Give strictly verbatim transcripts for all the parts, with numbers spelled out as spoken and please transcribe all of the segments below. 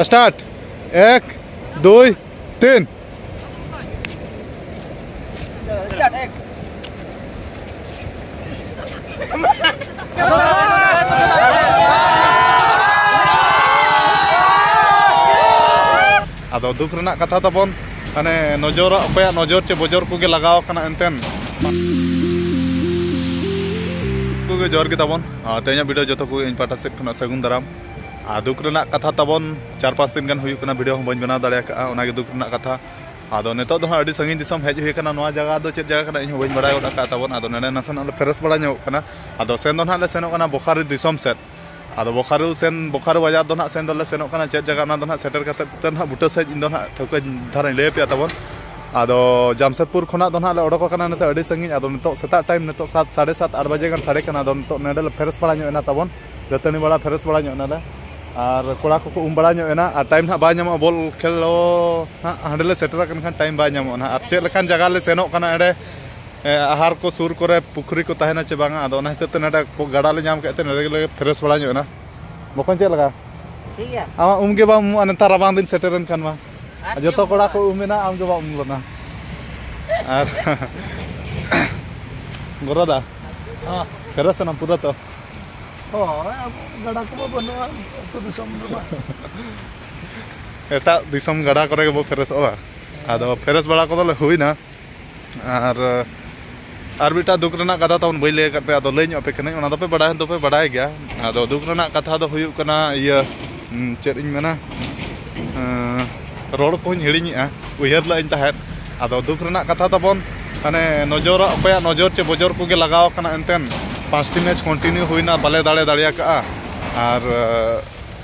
Start. ᱮᱠ, ᱫᱩᱭ, ᱛᱤᱱ᱾ ᱟᱫᱚ ᱫᱩᱠ ᱨᱮᱱᱟᱜ ᱠᱟᱛᱷᱟ ᱛᱟᱵᱚᱱ, ᱢᱟᱱᱮ, ᱱᱚᱡᱚᱨ, ᱚᱠᱚᱭᱟᱜ ᱱᱚᱡᱚᱨ ᱪᱮ ᱵᱚᱡᱚᱨ ᱠᱚᱜᱮ ᱞᱟᱜᱟᱣ ᱟᱠᱟᱱᱟ ᱮᱱᱛᱮᱱ᱾ ᱠᱚᱜᱮ ᱡᱚᱦᱟᱨ ᱜᱮ ᱛᱟᱵᱚᱱ᱾ ᱟᱨ ᱛᱮᱦᱮᱧᱟᱜ ᱵᱷᱤᱰᱤᱭᱳ ᱡᱚᱛᱚ ᱠᱚᱜᱮ ᱤᱧ ᱯᱟᱦᱴᱟ ᱥᱮᱫ ᱠᱷᱚᱱᱟᱜ ᱥᱟᱹᱜᱩᱱ ᱫᱟᱨᱟᱢ᱾ ᱟᱨ ᱫᱩᱠ ᱨᱮᱱᱟᱜ ᱠᱟᱛᱷᱟ ᱛᱟᱵᱚᱱ, ᱪᱟᱨ ᱯᱟᱸᱪ ᱫᱤᱱ ᱜᱟᱱ ᱦᱩᱭᱩᱜ ᱠᱟᱱᱟ ᱵᱷᱤᱰᱤᱭᱳ ᱦᱚᱸ ᱵᱟᱹᱧ ᱵᱮᱱᱟᱣ ᱫᱟᱲᱮ ᱟᱠᱟᱫᱼᱟ, ᱚᱱᱟᱜᱮ ᱫᱩᱠ ᱨᱮᱱᱟᱜ ᱠᱟᱛᱷᱟ᱾ ᱟᱫᱚ ᱱᱤᱛᱚᱜ ᱫᱚ ᱦᱟᱸᱜ ᱟᱹᱰᱤ ᱥᱟᱺᱜᱤᱧ ᱫᱤᱥᱚᱢ ᱦᱮᱡ ᱦᱩᱭ ᱟᱠᱟᱱᱟ, ᱱᱚᱣᱟ ᱡᱟᱭᱜᱟ ᱫᱚ ᱪᱮᱫ ᱡᱟᱭᱜᱟ ᱠᱟᱱᱟ ᱤᱧ ᱦᱚᱸ ᱵᱟᱹᱧ ᱵᱟᱲᱟᱭ ᱜᱚᱫ ᱟᱠᱟᱫ ᱛᱟᱵᱚᱱ᱾ ᱟᱫᱚ ᱱᱚᱰᱮ ᱱᱟᱥᱮᱱᱟᱜ ᱞᱮ ᱯᱷᱨᱮᱥ ᱵᱟᱲᱟ ᱧᱚᱜᱚᱜ ᱠᱟᱱᱟ᱾ ᱟᱫᱚ ᱥᱮᱱ ᱫᱚ ᱱᱟᱦᱟᱜ ᱞᱮ ᱥᱮᱱᱚᱜ ᱠᱟᱱᱟ ᱵᱳᱠᱟᱨᱳ ᱫᱤᱥᱚᱢ ᱥᱮᱫ᱾ ᱟᱫᱚ ᱵᱳᱠᱟᱨᱳ ᱥᱮᱱ, ᱵᱳᱠᱟᱨᱳ ᱵᱟᱡᱟᱨ ᱫᱚ ᱱᱟᱦᱟᱜ ᱥᱮᱱ ᱫᱚᱞᱮ ᱥᱮᱱᱚᱜ ᱠᱟᱱᱟ᱾ ᱪᱮᱫ ᱡᱟᱭᱜᱟ ᱚᱱᱟ ᱫᱚ ᱱᱟᱦᱟᱜ ᱥᱮᱴᱮᱨ ᱠᱟᱛᱮ ᱛᱮ ᱱᱟᱦᱟᱜ ᱵᱩᱴᱟᱹ ᱥᱟᱺᱦᱤᱡ ᱤᱧ ᱫᱚ ᱱᱟᱦᱟᱜ ᱴᱷᱟᱹᱣᱠᱟᱹ ᱫᱷᱟᱨᱟᱧ ᱞᱟᱹᱭ ᱟᱯᱮᱭᱟ ᱛᱟᱵᱚᱱ᱾ ᱟᱫᱚ ᱡᱟᱢᱥᱮᱫᱽᱯᱩᱨ ᱠᱷᱚᱱᱟᱜ ᱫᱚ ᱱᱟᱦᱟᱜ ᱞᱮ ᱚᱰᱚᱠ ᱟᱠᱟᱱᱟ ᱱᱤᱛᱚᱜ ᱟᱹᱰᱤ ᱥᱟᱺᱜᱤᱧ᱾ ᱟᱫᱚ ᱱᱤᱛᱚᱜ ᱥᱮᱛᱟᱜ ᱴᱟᱭᱤᱢ, ᱱᱤᱛᱚᱜ ᱥᱟᱛ, ᱥᱟᱲᱮ ᱥᱟᱛ, ᱟᱴ ᱵᱟᱡᱮ ᱜᱟᱱ ᱥᱟᱰᱮ ᱠᱟᱱᱟ᱾ ᱟᱫᱚ ᱱᱤᱛᱚᱜ ᱱᱚᱰᱮ ᱞᱮ ᱯᱷᱨᱮᱥ ᱵᱟᱲᱟ ᱧᱚᱜ ᱮᱱᱟ ᱛᱟᱵᱚᱱ, ᱫᱟᱹᱛᱟᱹᱱᱤ ᱵᱟᱲᱟ, ᱯᱷᱨᱮᱥ ᱵᱟᱲᱟ ᱧᱚᱜ ᱮᱱᱟᱞᱮ᱾ ᱟᱨ ᱠᱚᱲᱟ ᱠᱚᱠᱚ ᱩᱢ ᱵᱟᱲᱟ ᱧᱚᱜ ᱮᱱᱟ᱾ ᱟᱨ ᱴᱟᱭᱤᱢ ᱱᱟᱦᱟᱜ ᱵᱟᱭ ᱧᱟᱢᱚᱜᱼᱟ, ᱵᱚᱞ ᱠᱷᱮᱞ ᱦᱟᱸᱜ ᱦᱟᱸᱰᱮ ᱞᱮ ᱥᱮᱴᱮᱨ ᱟᱠᱟᱱ ᱠᱷᱟᱱ ᱴᱟᱭᱤᱢ ᱵᱟᱭ ᱧᱟᱢᱚᱜᱼᱟ ᱱᱟᱦᱟᱜ᱾ ᱟᱨ ᱪᱮᱫ ᱞᱮᱠᱟᱱ ᱡᱟᱭᱜᱟ ᱞᱮ ᱥᱮᱱᱚᱜ ᱠᱟᱱᱟ, ᱮᱸᱰᱮ ᱮ, ᱟᱦᱟᱨ ᱠᱚ ᱥᱩᱨ ᱠᱚᱨᱮ ᱯᱩᱠᱷᱨᱤ ᱠᱚ ᱛᱟᱦᱮᱱᱟ ᱪᱮ ᱵᱟᱝᱟ, ᱟᱫᱚ ᱚᱱᱟ ᱦᱤᱥᱟᱹᱵ ᱛᱮ ᱱᱚᱰᱮ ᱠᱚ ᱜᱟᱰᱟ ᱞᱮ ᱧᱟᱢ ᱠᱮᱫ ᱛᱮ ᱱᱚᱰᱮ ᱜᱮᱞᱮ ᱯᱷᱨᱮᱥ ᱵᱟᱲᱟ ᱧᱚᱜ ᱮᱱᱟ᱾ ᱵᱚᱠᱚᱧ, ᱪᱮᱫ ᱞᱮᱠᱟ? ᱴᱷᱤᱠ ᱜᱮᱭᱟ᱾ ᱟᱢᱟᱜ ᱩᱢ ᱜᱮ ᱵᱟᱢ ᱩᱢᱩᱜᱼᱟ, ᱱᱮᱛᱟᱨ ᱨᱟᱵᱟᱝ ᱫᱤᱱ ᱥᱮᱴᱮᱨᱮᱱ ᱠᱷᱟᱱ ᱢᱟ᱾ ᱟᱨ ᱡᱚᱛᱚ ᱪᱮᱫ ᱠᱚᱲᱟ ᱠᱚ ᱩᱢ ᱮᱱᱟ, ᱟᱢ ᱜᱮ ᱵᱟᱢ ᱩᱢ ᱞᱮᱱᱟ᱾ ᱟᱨ ᱜᱚᱨᱚᱫᱟ, ᱦᱚᱸ᱾ ᱯᱷᱨᱮᱥ ᱮᱱᱟᱢ ᱯᱩᱨᱟᱹ ᱛᱚ? ᱦᱳᱭ, ᱟᱵᱚ ᱜᱟᱰᱟ ᱠᱚᱢᱟ ᱵᱟᱹᱱᱩᱜᱼᱟ ᱟᱹᱛᱩ ᱫᱤᱥᱚᱢ ᱨᱮᱢᱟ᱾ ᱮᱴᱟᱜ ᱫᱤᱥᱚᱢ ᱜᱟᱰᱟ ᱠᱚᱨᱮ ᱜᱮᱵᱚ ᱯᱷᱨᱮᱥᱚᱜᱼᱟ᱾ ᱟᱫᱚ ᱯᱷᱨᱮᱥ ᱵᱟᱲᱟ ᱠᱚᱫᱚ ᱞᱮ ᱦᱩᱭᱱᱟ᱾ ᱟᱨ, ᱟᱨ ᱢᱤᱫᱴᱟᱝ ᱫᱩᱠ ᱨᱮᱱᱟᱜ ᱠᱟᱛᱷᱟ ᱛᱟᱵᱚᱱ ᱵᱟᱹᱧ ᱞᱟᱹᱭ ᱟᱠᱟᱫ ᱯᱮᱭᱟ, ᱟᱫᱚ ᱞᱟᱹᱭ ᱧᱚᱜ ᱟᱯᱮ ᱠᱟᱹᱱᱟᱹᱧ, ᱚᱱᱟ ᱫᱚᱯᱮ ᱵᱟᱰᱟᱭ ᱫᱚᱯᱮ ᱵᱟᱰᱟᱭ ᱜᱮᱭᱟ᱾ ᱟᱫᱚ ᱫᱩᱠ ᱨᱮᱱᱟᱜ ᱠᱟᱛᱷᱟ ᱫᱚ ᱦᱩᱭᱩᱜ ᱠᱟᱱᱟ, ᱤᱭᱟᱹ, ᱩᱸ, ᱪᱮᱫ ᱤᱧ ᱢᱮᱱᱟ, ᱮᱸ, ᱨᱚᱲ ᱠᱚᱦᱚᱸᱧ ᱦᱤᱲᱤᱧᱮᱜᱼᱟ, ᱩᱭᱦᱟᱹᱨ ᱞᱟᱜ ᱤᱧ ᱛᱟᱦᱮᱸᱫ᱾ ᱟᱫᱚ ᱫᱩᱠ ᱨᱮᱱᱟᱜ ᱠᱟᱛᱷᱟ ᱛᱟᱵᱚᱱ, ᱢᱟᱱᱮ, ᱱᱚᱡᱚᱨ, ᱚᱠᱚᱭᱟᱜ ᱱᱚᱡᱚᱨ ᱪᱮ ᱵᱚᱡᱚᱨ ᱠᱚᱜᱮ ᱞᱟᱜᱟᱣ ᱟᱠᱟᱱᱟ ᱮᱱᱛᱮᱱ᱾ ᱯᱟᱸᱪᱴᱤ ᱢᱮᱪ ᱠᱚᱱᱴᱤᱱᱤᱭᱩ ᱦᱩᱭᱱᱟ, ᱵᱟᱞᱮ ᱫᱟᱲᱮ ᱫᱟᱲᱮ ᱟᱠᱟᱫᱼᱟ᱾ ᱟᱨ,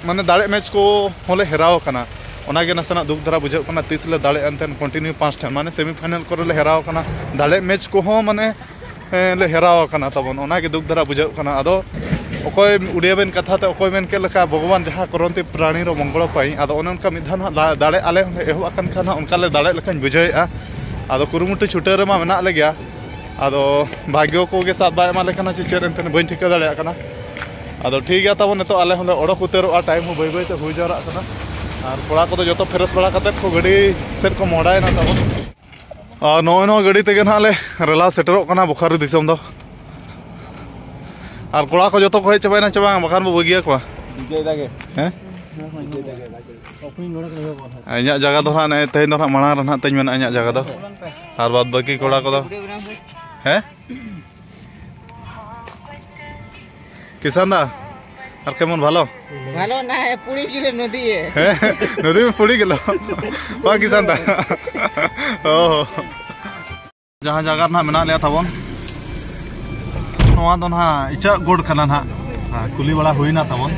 ᱢᱟᱱᱮ, ᱫᱟᱲᱮᱜ ᱢᱮᱪ ᱠᱚ ᱦᱚᱸᱞᱮ ᱦᱮᱨᱟᱣ ᱟᱠᱟᱱᱟ᱾ ᱚᱱᱟᱜᱮ ᱱᱟᱥᱮᱱᱟᱜ ᱫᱩᱠ ᱫᱷᱟᱨᱟ ᱵᱩᱡᱷᱟᱹᱜ ᱠᱟᱱᱟ, ᱛᱤᱥ ᱞᱮ ᱫᱟᱲᱮᱜᱼᱟ ᱮᱱᱛᱮᱫ ᱠᱚᱱᱴᱤᱱᱤᱭᱩ ᱯᱟᱸᱪ ᱴᱷᱮᱱ, ᱢᱟᱱᱮ, ᱥᱮᱢᱤ ᱯᱷᱟᱭᱱᱮᱞ ᱠᱚᱨᱮ ᱞᱮ ᱦᱮᱨᱟᱣ ᱟᱠᱟᱱᱟ, ᱫᱟᱲᱮᱜ ᱢᱮᱪ ᱠᱚᱦᱚᱸ, ᱢᱟᱱᱮ, ᱮᱸ, ᱞᱮ ᱦᱮᱨᱟᱣ ᱟᱠᱟᱱᱟ ᱛᱟᱵᱚᱱ, ᱚᱱᱟᱜᱮ ᱫᱩᱠ ᱫᱷᱟᱨᱟ ᱵᱩᱡᱷᱟᱹᱜ ᱠᱟᱱᱟ᱾ ᱟᱫᱚ ᱚᱠᱚᱭ ᱩᱰᱤᱭᱟ ᱵᱮᱱ ᱠᱟᱛᱷᱟ ᱛᱮ ᱚᱠᱚᱭ ᱢᱮᱱ ᱠᱮᱫ ᱞᱮᱠᱟ, "ᱵᱷᱚᱜᱚᱵᱟᱱ ᱡᱟᱦᱟᱸ ᱠᱚᱨᱚᱱᱛᱤ ᱯᱨᱟᱬᱤ ᱨᱚ ᱢᱚᱝᱜᱚᱞᱚ ᱯᱟᱭᱤ", ᱟᱫᱚ ᱚᱱᱮ ᱚᱱᱠᱟ ᱢᱤᱫ ᱫᱷᱟᱣ ᱱᱟᱦᱟᱜ ᱫᱟ-, ᱫᱟᱲᱮ ᱟᱞᱮ ᱦᱚᱸᱞᱮ ᱮᱦᱚᱵ ᱟᱠᱟᱱ ᱠᱷᱟᱱ ᱱᱟᱦᱟᱜ ᱚᱱᱠᱟ ᱞᱮ ᱫᱟᱲᱮᱜ ᱞᱮᱠᱟᱧ ᱵᱩᱡᱷᱟᱹᱣᱮᱫᱼᱟ᱾ ᱟᱫᱚ ᱠᱩᱨᱩᱢᱩᱴᱩ ᱪᱷᱩᱴᱟᱹᱣ ᱨᱮᱢᱟ ᱢᱮᱱᱟᱜ ᱞᱮᱜᱮᱭᱟ, ᱟᱫᱚ ᱵᱷᱟᱜᱽᱭᱚ ᱠᱚᱜᱮ ᱥᱟᱛ ᱵᱟᱭ ᱮᱢᱟ ᱞᱮ ᱠᱟᱱᱟ ᱪᱮ ᱪᱮᱫ ᱮᱱᱛᱮᱫ ᱵᱟᱹᱧ ᱴᱷᱤᱠᱟᱹ ᱫᱟᱲᱮᱭᱟᱜ ᱠᱟᱱᱟ᱾ ᱟᱫᱚ ᱴᱷᱤᱠ ᱜᱮᱭᱟ ᱛᱟᱵᱚᱱ, ᱱᱤᱛᱚᱜ ᱟᱞᱮ ᱦᱚᱸᱞᱮ ᱚᱰᱚᱠ ᱩᱛᱟᱹᱨᱚᱜᱼᱟ, ᱴᱟᱭᱤᱢ ᱦᱚᱸ ᱵᱟᱹᱭ ᱵᱟᱹᱭ ᱛᱮ ᱦᱩᱭ ᱡᱟᱣᱨᱟᱜ ᱠᱟᱱᱟ᱾ ᱟᱨ ᱠᱚᱲᱟ ᱠᱚᱫᱚ ᱡᱚᱛᱚ ᱯᱷᱨᱮᱥ ᱵᱟᱲᱟ ᱠᱟᱛᱮᱫ ᱠᱚ ᱜᱟᱹᱰᱤ ᱥᱮᱫ ᱠᱚ ᱢᱚᱦᱰᱟᱭᱮᱱᱟ ᱛᱟᱵᱚᱱ᱾ ᱟᱨ ᱱᱚᱜᱼᱚᱭ ᱱᱚᱣᱟ ᱜᱟᱹᱰᱤ ᱛᱮᱜᱮ ᱱᱟᱦᱟᱜ ᱞᱮ ᱨᱮᱞᱟ ᱥᱮᱴᱮᱨᱚᱜ ᱠᱟᱱᱟ ᱵᱳᱠᱟᱨᱳ ᱫᱤᱥᱚᱢ ᱫᱚ᱾ ᱟᱨ ᱠᱚᱲᱟ ᱠᱚ ᱡᱚᱛᱚ ᱠᱚ ᱦᱮᱡ ᱪᱟᱵᱟᱭᱮᱱᱟ ᱪᱮ ᱵᱟᱝ? ᱵᱟᱠᱷᱟᱱ ᱵᱚ ᱵᱟᱹᱜᱤᱭᱟᱠᱚᱣᱟ᱾ ᱵᱩᱡᱷᱟᱹᱣ ᱫᱟᱜᱮ᱾ ᱦᱮᱸ? ᱵᱩᱡᱷᱟᱹᱣ ᱫᱟᱜᱮ᱾ ᱤᱧᱟᱹᱜ ᱡᱟᱭᱜᱟ ᱫᱚ ᱱᱟᱦᱟᱜ ᱱᱮ-, ᱛᱮᱦᱮᱧ ᱫᱚ ᱱᱟᱦᱟᱜ ᱢᱟᱲᱟᱝ ᱨᱮ ᱱᱟᱦᱟᱜ ᱛᱤᱧ ᱢᱮᱱᱟᱜᱼᱟ ᱤᱧᱟᱹᱜ ᱡᱟᱭᱜᱟ ᱫᱚ᱾ ᱟᱨ ᱵᱟᱫ ᱵᱟᱹᱠᱤ ᱠᱚᱲᱟ ᱠᱚᱫᱚ, ᱦᱮᱸ? কিষাণ দা, আর কেমন, ভালো? ভালো না, পুড়ি গেল নদীয়ে। ᱦᱮᱸ, ᱱᱚᱫᱤ ᱢᱮ ᱯᱩᱲᱤ ᱜᱮᱞᱚ᱾ ᱵᱟᱝ ᱠᱤᱥᱟᱱ ᱫᱟ᱾ ᱚ᱾ ᱡᱟᱦᱟᱸ ᱡᱟᱭᱜᱟ ᱨᱮ ᱱᱟᱦᱟᱜ ᱢᱮᱱᱟᱜ ᱞᱮᱭᱟ ᱛᱟᱵᱚᱱ, ᱱᱚᱣᱟ ᱫᱚ ᱱᱟᱦᱟᱜ ᱤᱪᱟᱹᱜ ᱜᱳᱰ ᱠᱟᱱᱟ ᱱᱟᱦᱟᱜ᱾ ᱦᱮᱸ, ᱠᱩᱞᱤ ᱵᱟᱲᱟ ᱦᱩᱭᱱᱟ ᱛᱟᱵᱚᱱ᱾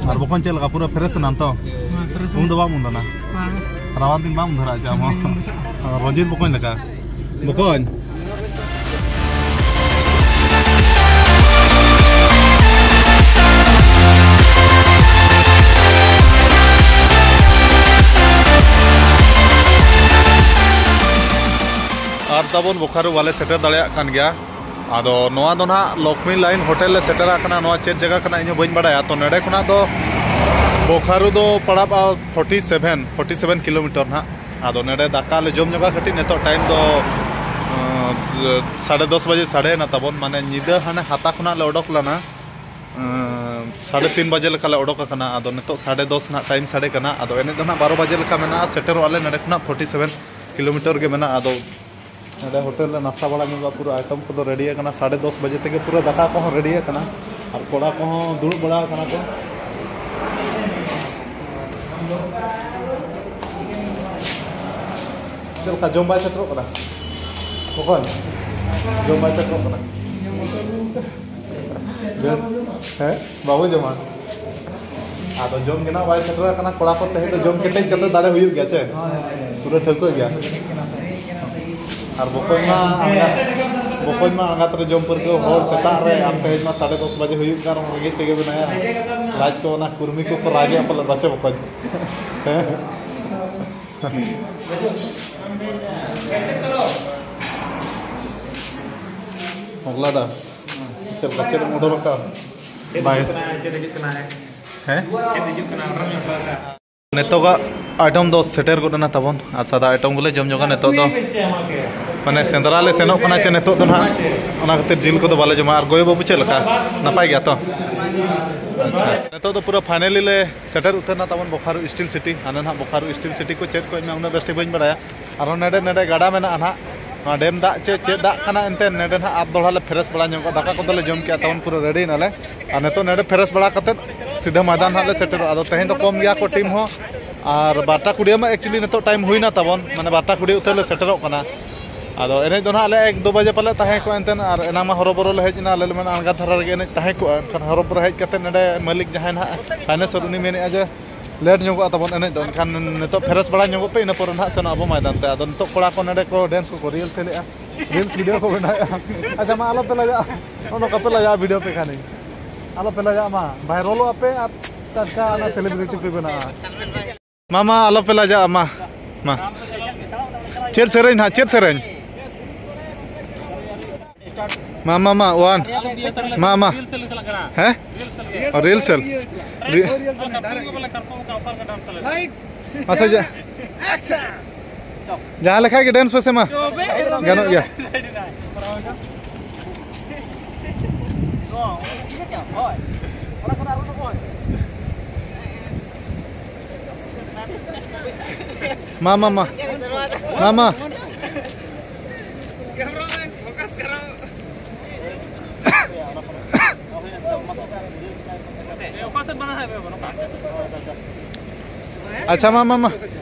ᱟᱨ ᱵᱚᱠᱚᱧ ᱪᱮᱫ ᱞᱮᱠᱟ, ᱯᱩᱨᱟᱹ ᱯᱷᱨᱮᱥ ᱮᱱᱟᱢ ᱛᱚ? ᱩᱢ ᱫᱚ ᱵᱟᱢ ᱩᱢ ᱫᱟᱱᱟ? ᱨᱟᱵᱟᱝ ᱫᱤᱱ ᱵᱟᱢ ᱩᱢ ᱫᱷᱟᱨᱟ ᱟᱪᱪᱷᱟ ᱟᱢ ᱦᱚᱸ? ᱨᱚᱡᱤᱛ ᱵᱚᱠᱚᱧ ᱞᱮᱠᱟ᱾ ᱵᱚᱠᱚᱧ᱾ ᱟᱨ ᱛᱟᱵᱚᱱ ᱵᱳᱠᱟᱨᱳ ᱵᱟᱞᱮ ᱥᱮᱴᱮᱨ ᱫᱟᱲᱮᱭᱟᱜ ᱠᱟᱱ ᱜᱮᱭᱟ᱾ ᱟᱫᱚ ᱱᱚᱣᱟ ᱫᱚ ᱱᱟᱦᱟᱜ ᱞᱚᱠᱷᱢᱤ ᱞᱟᱭᱤᱱ ᱦᱳᱴᱮᱞ ᱞᱮ ᱥᱮᱴᱮᱨ ᱟᱠᱟᱱᱟ᱾ ᱱᱚᱣᱟ ᱪᱮᱫ ᱡᱟᱭᱜᱟ ᱠᱟᱱᱟ ᱤᱧ ᱦᱚᱸ ᱵᱟᱹᱧ ᱵᱟᱲᱟᱭᱟ᱾ ᱛᱚ ᱱᱚᱰᱮ ᱠᱷᱚᱱᱟᱜ ᱫᱚ ᱵᱳᱠᱟᱨᱳ ᱫᱚ ᱯᱟᱲᱟᱜᱼᱟ forty seven, forty seven kilometre ᱱᱟᱦᱟᱜ᱾ ᱟᱫᱚ ᱱᱚᱰᱮ ᱫᱟᱠᱟ ᱞᱮ ᱡᱚᱢ ᱧᱚᱜᱟ ᱠᱟᱹᱴᱤᱡ᱾ ᱱᱤᱛᱚᱜ ᱴᱟᱭᱤᱢ ᱫᱚ, ᱟᱸ, ᱥᱟᱲᱮ ᱫᱚᱥ ᱵᱟᱡᱮ ᱥᱟᱰᱮᱭᱮᱱᱟ ᱛᱟᱵᱚᱱ, ᱢᱟᱱᱮ ᱧᱤᱫᱟᱹ ᱦᱟᱱᱮ ᱦᱟᱛᱟ ᱠᱷᱚᱱᱟᱜ ᱞᱮ ᱚᱰᱚᱠ ᱞᱮᱱᱟ᱾ ᱟᱸ, ᱥᱟᱲᱮ ᱛᱤᱱ ᱵᱟᱡᱮ ᱞᱮᱠᱟ ᱞᱮ ᱚᱰᱚᱠ ᱟᱠᱟᱱᱟ᱾ ᱟᱫᱚ ᱱᱤᱛᱚᱜ ᱥᱟᱲᱮ ᱫᱚᱥ ᱱᱟᱦᱟᱜ ᱴᱟᱭᱤᱢ ᱥᱟᱰᱮ ᱠᱟᱱᱟ᱾ ᱟᱫᱚ ᱮᱱᱮᱡ ᱫᱚ ᱱᱟᱦᱟᱜ ᱵᱟᱨᱚ ᱵᱟᱡᱮ ᱞᱮᱠᱟ ᱢᱮᱱᱟᱜᱼᱟ᱾ ᱥᱮᱴᱮᱨᱚᱜᱼᱟ ᱞᱮ ᱱᱚᱰᱮ ᱠᱷᱚᱱᱟᱜ ᱯᱷᱳᱨᱴᱤ ᱥᱮᱵᱷᱮᱱ ᱠᱤᱞᱳᱢᱤᱴᱟᱨ ᱜᱮ ᱢᱮᱱᱟᱜᱼᱟ᱾ ᱟᱫᱚ ᱱᱚᱰᱮ ᱦᱳᱴᱮᱞ ᱨᱮ ᱱᱟᱥᱛᱟ ᱵᱟᱲᱟ ᱧᱚᱜᱟ, ᱯᱩᱨᱟᱹ ᱟᱭᱴᱮᱢ ᱠᱚᱫᱚ ᱨᱮᱰᱤ ᱟᱠᱟᱱᱟ᱾ ᱥᱟᱲᱮ ᱫᱚᱥ ᱵᱟᱡᱮ ᱛᱮᱜᱮ ᱯᱩᱨᱟᱹ ᱫᱟᱠᱟ ᱠᱚᱦᱚᱸ ᱨᱮᱰᱤ ᱟᱠᱟᱱᱟ᱾ ᱟᱨ ᱠᱚᱲᱟ ᱠᱚᱦᱚᱸ ᱫᱩᱲᱩᱵ ᱵᱟᱲᱟ ᱟᱠᱟᱱᱟ ᱠᱚ᱾ ᱪᱮᱫ ᱞᱮᱠᱟ, ᱡᱚᱢ ᱵᱟᱭ ᱥᱮᱴᱮᱨᱚᱜ ᱠᱟᱱᱟ? ᱚᱠᱚᱭ? ᱡᱚᱢ ᱵᱟᱭ ᱥᱮᱴᱮᱨᱚᱜ ᱠᱟᱱᱟ? ᱵᱮᱥ, ᱦᱮᱸ? ᱵᱟᱵᱚ ᱡᱚᱢᱟ᱾ ᱟᱫᱚ ᱡᱚᱢ ᱜᱮ ᱱᱟᱜ ᱵᱟᱭ ᱥᱮᱴᱮᱨ ᱟᱠᱟᱱᱟ᱾ ᱠᱚᱲᱟ ᱠᱚ ᱛᱮᱦᱮᱧ ᱫᱚ ᱡᱚᱢ ᱠᱮᱴᱮᱡ ᱠᱟᱛᱮ ᱫᱟᱲᱮ ᱦᱩᱭᱩᱜ ᱜᱮᱭᱟ ᱪᱮ? ᱯᱩᱨᱟᱹ ᱴᱷᱟᱹᱣᱠᱟᱹ ᱜᱮᱭᱟ᱾ ᱟᱨ ᱵᱚᱠᱚᱧ ᱢᱟ ᱟᱸᱜᱟ-, ᱵᱚᱠᱚᱧ ᱢᱟ ᱟᱸᱜᱟᱛ ᱨᱮ ᱡᱚᱢ ᱯᱟᱹᱨᱠᱟᱹᱣ ᱦᱚᱲ᱾ ᱥᱮᱛᱟᱜ ᱨᱮ ᱟᱨ ᱛᱮᱦᱮᱧ ᱢᱟ ᱥᱟᱲᱮ ᱫᱚᱥ ᱵᱟᱡᱮ ᱦᱩᱭᱩᱜ ᱠᱟᱱ ᱨᱮᱦᱚᱸ ᱨᱮᱸᱜᱮᱡ ᱛᱮᱜᱮ ᱢᱮᱱᱟᱭᱟ᱾ ᱞᱟᱡ ᱠᱚ ᱚᱱᱟ ᱠᱩᱨᱢᱤ ᱠᱚᱠᱚ ᱨᱟᱜᱮᱜᱼᱟ ᱯᱟᱞᱮ, ᱵᱟᱪᱮ ᱵᱚᱠᱚᱧ? ᱦᱮᱸ? ᱢᱚᱜᱽᱞᱟ ᱫᱟ, ᱪᱮᱫ ᱞᱮᱠᱟ, ᱪᱮᱫ ᱮᱢ order ᱟᱠᱟᱫᱼᱟ? ᱪᱮᱫ ᱵᱟᱭ- ᱦᱤᱡᱩᱜ ᱠᱟᱱᱟ, ᱪᱮᱫ ᱦᱤᱡᱩᱜ ᱠᱟᱱᱟ? ᱦᱮᱸ? ᱪᱮᱫ ᱦᱤᱡᱩᱜ ᱠᱟᱱᱟ, order ᱮᱢ ᱚᱰᱚᱠ ᱟᱠᱟᱫᱼᱟ? ᱱᱤᱛᱚᱜᱟᱜ ᱟᱭᱴᱮᱢ ᱫᱚ ᱥᱮᱴᱮᱨ ᱜᱚᱫ ᱮᱱᱟ ᱛᱟᱵᱚᱱ, ᱟᱨ ᱥᱟᱫᱟ ᱟᱭᱴᱮᱢ ᱜᱮᱞᱮ ᱡᱚᱢ ᱧᱚᱜᱟ ᱱᱤᱛᱚᱜ ᱫᱚ᱾ ᱢᱟᱱᱮ ᱥᱮᱸᱫᱽᱨᱟ ᱞᱮ ᱥᱮᱱᱚᱜ ᱠᱟᱱᱟ ᱪᱮ ᱱᱤᱛᱚᱜ ᱫᱚ ᱱᱟᱦᱟᱜ, ᱚᱱᱟ ᱠᱷᱟᱹᱛᱤᱨ ᱡᱤᱞ ᱠᱚᱫᱚ ᱵᱟᱞᱮ ᱡᱚᱢᱟ᱾ ᱟᱨ ᱜᱚᱭ ᱵᱟᱹᱵᱩ ᱪᱮᱫ ᱞᱮᱠᱟ, ᱱᱟᱯᱟᱭ ᱜᱮᱭᱟ ᱛᱚ? ᱟᱪᱪᱷᱟ, ᱱᱤᱛᱚᱜ ᱫᱚ ᱯᱩᱨᱟᱹ ᱯᱷᱟᱭᱱᱟᱞᱤ ᱞᱮ ᱥᱮᱴᱮᱨ ᱩᱛᱟᱹᱨ ᱮᱱᱟ ᱛᱟᱵᱚᱱ ᱵᱚᱠᱷᱟᱨᱳ ᱥᱴᱤᱞ ᱥᱤᱴᱤ᱾ ᱦᱟᱱᱮ ᱱᱟᱦᱟᱜ ᱵᱚᱠᱷᱟᱨᱳ ᱥᱴᱤᱞ ᱥᱤᱴᱤ ᱠᱚ ᱪᱮᱫ ᱠᱚ ᱤᱧ ᱢᱟ ᱩᱱᱟᱹᱜ ᱵᱮᱥ ᱴᱷᱤᱠ ᱵᱟᱹᱧ ᱵᱟᱲᱟᱭᱟ᱾ ᱟᱨᱦᱚᱸ ᱱᱮᱰᱮ ᱱᱮᱰᱮ ᱜᱟᱰᱟ ᱢᱮᱱᱟᱜᱼᱟ ᱱᱟᱦᱟᱜ, ᱱᱚᱣᱟ ᱰᱮᱢ ᱫᱟᱜ ᱪᱮ ᱪᱮᱫ ᱫᱟᱜ ᱠᱟᱱᱟ ᱮᱱᱛᱮ᱾ ᱱᱮᱰᱮ ᱱᱟᱦᱟᱜ ᱟᱨ ᱫᱚᱦᱲᱟ ᱞᱮ ᱯᱷᱨᱮᱥ ᱵᱟᱲᱟ ᱧᱚᱜᱚᱜᱼᱟ, ᱫᱟᱠᱟ ᱠᱚᱫᱚᱞᱮ ᱡᱚᱢ ᱠᱮᱜᱼᱟ ᱛᱟᱵᱚᱱ, ᱯᱩᱨᱟᱹ ᱨᱮᱰᱤ ᱮᱱᱟᱞᱮ᱾ ᱟᱨ ᱱᱤᱛᱚᱜ ᱱᱚᱰᱮ ᱯᱷᱨᱮᱥ ᱵᱟᱲᱟ ᱠᱟᱛᱮᱫ ᱥᱤᱫᱷᱟᱹ ᱢᱚᱭᱫᱟᱱ ᱦᱟᱸᱜ ᱞᱮ ᱥᱮᱴᱮᱨᱚᱜᱼᱟ᱾ ᱟᱫᱚ ᱛᱮᱦᱮᱧ ᱫᱚ ᱠᱚᱢ ᱜᱮᱭᱟ ᱠᱚ ᱴᱤᱢ ᱦᱚᱸ᱾ ᱟᱨ ᱵᱟᱨᱚᱴᱟ ᱠᱩᱲᱤᱭᱟᱹ ᱢᱟ actually ᱱᱤᱛᱚᱜ ᱴᱟᱭᱤᱢ ᱦᱩᱭᱱᱟ ᱛᱟᱵᱚᱱ, ᱢᱟᱱᱮ ᱵᱟᱨᱚᱴᱟ ᱠᱩᱲᱤᱭᱟᱹ ᱩᱛᱟᱹᱨ ᱞᱮ ᱥᱮᱴᱮᱨᱚᱜ ᱠᱟᱱᱟ᱾ ᱟᱫᱚ ᱮᱱᱮᱡ ᱫᱚ ᱱᱟᱦᱟᱜ ᱞᱮ ᱮᱠ ᱫᱩ ᱵᱟᱡᱮ ᱯᱟᱞᱮ ᱛᱟᱦᱮᱸ ᱠᱚᱜᱼᱟ ᱮᱱᱛᱮ, ᱟᱨ ᱮᱱᱟᱝ ᱢᱟ ᱦᱚᱨᱚᱵᱚᱨᱚ ᱞᱮ ᱦᱮᱡ ᱮᱱᱟ, ᱟᱞᱮ ᱞᱮ ᱢᱮᱱᱟ ᱟᱬᱜᱟᱛ ᱫᱷᱟᱨᱟ ᱨᱮᱜᱮ ᱮᱱᱮᱡ ᱛᱟᱦᱮᱸ ᱠᱚᱜᱼᱟ᱾ ᱮᱱᱠᱷᱟᱱ ᱦᱚᱨᱚᱵᱚᱨᱚ ᱦᱮᱡ ᱠᱟᱛᱮᱫ ᱱᱚᱰᱮ ᱢᱟᱹᱞᱤᱠ ᱡᱟᱦᱟᱸᱭ ᱱᱟᱦᱟᱜ ᱯᱷᱟᱭᱱᱮᱥᱚᱨ, ᱩᱱᱤ ᱢᱮᱱᱮᱫᱼᱟ ᱡᱮ ᱞᱮᱴ ᱧᱚᱜᱚᱜᱼᱟ ᱛᱟᱵᱚᱱ ᱮᱱᱮᱡ ᱫᱚ, ᱮᱱᱠᱷᱟᱱ ᱱᱤᱛᱚᱜ ᱯᱷᱨᱮᱥ ᱵᱟᱲᱟ ᱧᱚᱜᱚᱜ ᱯᱮ, ᱤᱱᱟᱹ ᱯᱚᱨᱮ ᱱᱟᱦᱟᱜ ᱥᱮᱱᱚᱜ ᱟᱵᱚ ᱢᱚᱭᱫᱟᱱ ᱛᱮ᱾ ᱟᱫᱚ ᱱᱤᱛᱚᱜ ᱠᱚᱲᱟ ᱠᱚ ᱱᱚᱰᱮ ᱠᱚ ᱰᱮᱱᱥ ᱠᱚᱠᱚ ᱨᱤᱦᱟᱨᱥᱮᱞᱮᱫᱼᱟ, ᱨᱤᱞᱥ ᱵᱷᱤᱰᱤᱭᱳ ᱠᱚ ᱵᱮᱱᱟᱣᱮᱫᱼᱟ᱾ ᱟᱪᱪᱷᱟ ᱢᱟ, ᱟᱞᱚᱯᱮ ᱞᱟᱡᱟᱜᱼᱟ, ᱱᱚᱜᱼᱚ ᱱᱚᱝᱠᱟ ᱯᱮ ᱞᱟᱡᱟᱜᱼᱟ ᱵᱷᱤᱰᱤᱭᱳ ᱯᱮ ᱠᱷᱟᱱ᱾ ᱟᱞᱚᱯᱮ ᱞᱟᱡᱟᱜ ᱢᱟ, ᱵᱷᱟᱭᱨᱟᱞᱚᱜ ᱟᱯᱮ ᱟᱨ ᱴᱟᱴᱠᱟ ᱚᱱᱟ ᱥᱮᱞᱤᱵᱨᱤᱴᱤ ᱯᱮ ᱵᱮᱱᱟᱜᱼᱟ᱾ ᱢᱟ, ᱢᱟ, ᱟᱞᱚᱯᱮ ᱞᱟᱡᱟᱜᱼᱟ, ᱢᱟ, ᱢᱟ᱾ ᱪᱮᱫ ᱥᱮᱨᱮᱧ ᱦᱟᱸᱜ, ᱪᱮᱫ ᱥᱮᱨᱮᱧ? ᱢᱟ, ᱢᱟ, ᱢᱟ, ᱚᱣᱟᱱ᱾ ᱢᱟ, ᱢᱟ᱾ ᱦᱮᱸ? ᱚ, ᱨᱤᱦᱟᱨᱥᱮᱞ᱾ ᱨᱤ-, ᱟᱪᱪᱷᱟ, ᱡᱟ-, ᱡᱟᱦᱟᱸ ᱞᱮᱠᱟ ᱜᱮ ᱰᱮᱱᱥ ᱯᱮᱥᱮ ᱢᱟ᱾ ᱜᱟᱱᱚᱜ ᱜᱮᱭᱟ᱾ ᱢᱟ, ᱢᱟ, ᱢᱟ᱾ ᱢᱟ, ᱢᱟ᱾ ᱟᱪᱪᱷᱟ, ᱢᱟ, ᱢᱟ, ᱢᱟ᱾